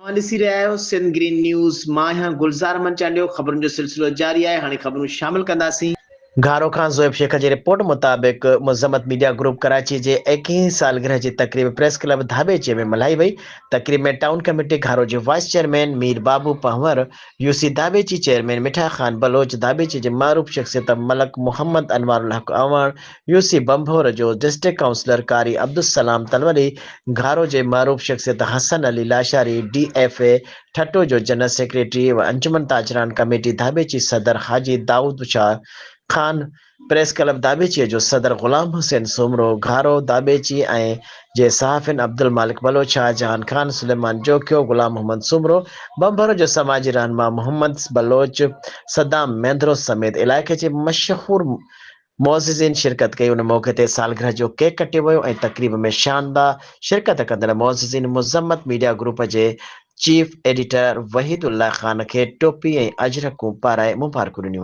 اوهان ڏسي رهيا آهيو سنڌ گرين نيوز، مان آهيان گلزار احمد چانڊيو، خبرن جو سلسلو جاري آهي، هاڻي خبرون شامل ڪنداسين. گهارو کان زويب شيخ جي رپورٽ مطابق مذمت ميڊيا گروپ ڪراچي جي ايڪيهين سالگرهه جي تقريب پريس ڪلب ڌاٻيجي ۾ ملهائي وئي، تقريب ۾ ٽائون ڪميٽي گهارو جي vice chairman Mir Babu Panhwar, U C Dhabeji chairman Mitha Khan Baloch, Dhabeji جي معروف شخصيت ملڪ محمد انوار الحق اعواڻ، يو سي ڀنڀور جو ڊسٽرڪٽ ڪائونسلر قاري عبدالسلام تلوري، گهارو جي معروف شخصيت Hassan Ali Lashari, D F A Thatta جو جنرل سيڪريٽري و انجمن تاجران ڪميٽي ڌاٻيچي صدر حاجي دائود شاهه خان، پريس ڪلب ڌاٻيچي جو صدر غلام حسين سومرو، گهارو، ڌاٻيچي ۽ جي صحافين عبدالمالڪ بلوچ، شاهجهان خان، سليمان جوکيو، غلام محمد سومرو، ڀنڀور جو سماجي رهنما محمد بلوچ، صدام مينڌرو سميت علائقي جي مشهور معززين شرڪت ڪئي، ان موقعي تي سالگرهه جو ڪيڪ ڪٽيو ويو ۽ تقريب ۾ شاندار شرڪت ڪندڙ معززين مذمت ميڊيا گروپ جي چيف ايڊيٽر وحيد الله خان کي ٽوپي ۽ اجرڪون پارائي مبارڪون ڏنيون ويون.